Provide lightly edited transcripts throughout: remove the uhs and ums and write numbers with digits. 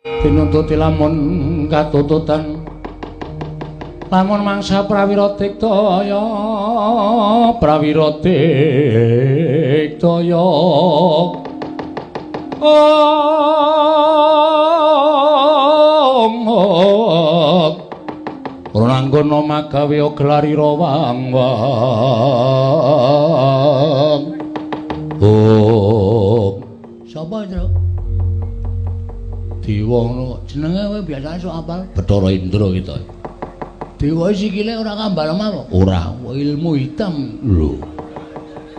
Tinuntuti lamun katututan lamun mangsa prawira tiktaya prawira tiktaya om Prananggana magawe gelarira wang wang. Om. Sapa, Indra? Dewa ngono kok. Jenenge kowe biasane sok apal? Bathara Indra kita. Dewa sikile ora kambal lemah kok. Ora, ilmu hitam. Lho.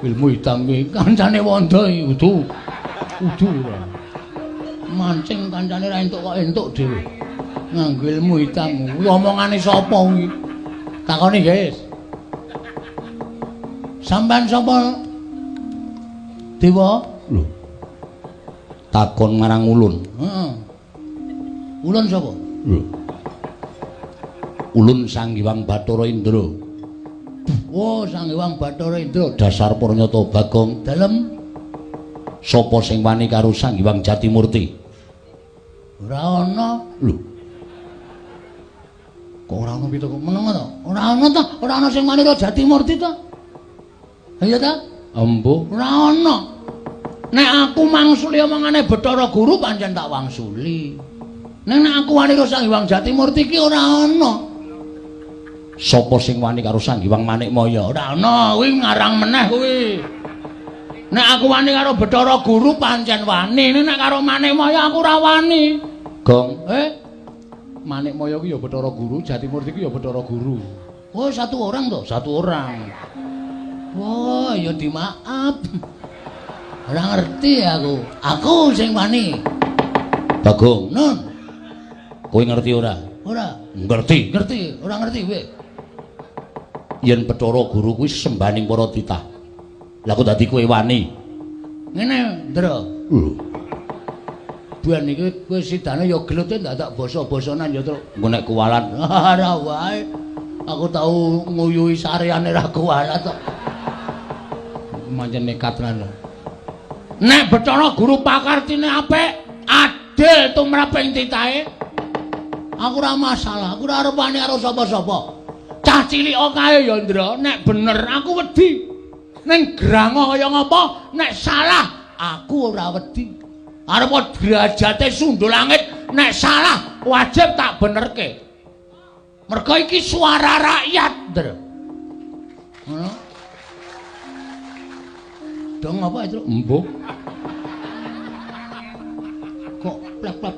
Ilmu hitam kuwi kancane wanda iki udu. Udu ora. Mancing kancane ra entuk kok entuk dhewe. Nganggo ilmu hitam. Kuwi omongane sapa kuwi? Takoni, guys. Sampeyan sapa? Dewa? Lho. Takon marang ulun. Heeh. Ulun sapa? Lho. Ulun Sang Hyang Bathara Indra. Oh, Sang Hyang Bathara Indra. Dasar pranyata Bagong. Dalem sapa sing wani karo Sang Hyang Jatimurti? Ora ana. Lho. Kok ora ana pitu kok meneng to? Ora ana ta? Ora ana sing wani karo Jatimurti ta? Iya ta? Embuh. Ora ana. Nek aku mangsuli omongane Bathara Guru pancen tak wangsuli. Ning nek aku wani karo Sang Hyang Jatimurti ki ora ana. Sapa sing wani karo Sang Hyang Manikmaya? Ora ana, kuwi ngarang meneh kuwi. Nek aku wani karo Bathara Guru pancen wani, ning nek karo Manikmaya aku ora wani. Gong, Manikmaya ki ya Bathara Guru, Jatimurti ki ya Bathara Guru. Oh, satu orang toh? Satu orang. Wah, ya dimaaf. Ora ngerti aku. Aku sing wani. Bagong, nun. Kowe ngerti ora? Ora. Ngerti, ngerti, ora ngerti kowe. Yen Bathara Guru kuwi sembaning para titah. Lah kok dadi kowe wani? Ngene, Ndra. Lho. Buan iki kowe sidane ya gelute ndak basa-basanan ya, Truk. Engko nek kuwalat, ora wae. Aku tau nguyuhi sareane ra kuwalat kok. Mancen nekat tenan. Nek Bathara Guru pakartine apik, adil tumraping titahe. Aku ora masalah, aku ora arep wani karo sapa-sapa. Cah cilik kae ya, Ndra, nek bener aku wedi. Ning grango kaya ngapa, nek salah aku ora wedi. Arep derajate sundul langit, nek salah wajib tak benerke. Mergo iki suara rakyat, Ndra. Ngono. Dong apa itu? Embuh. Kok plek-plek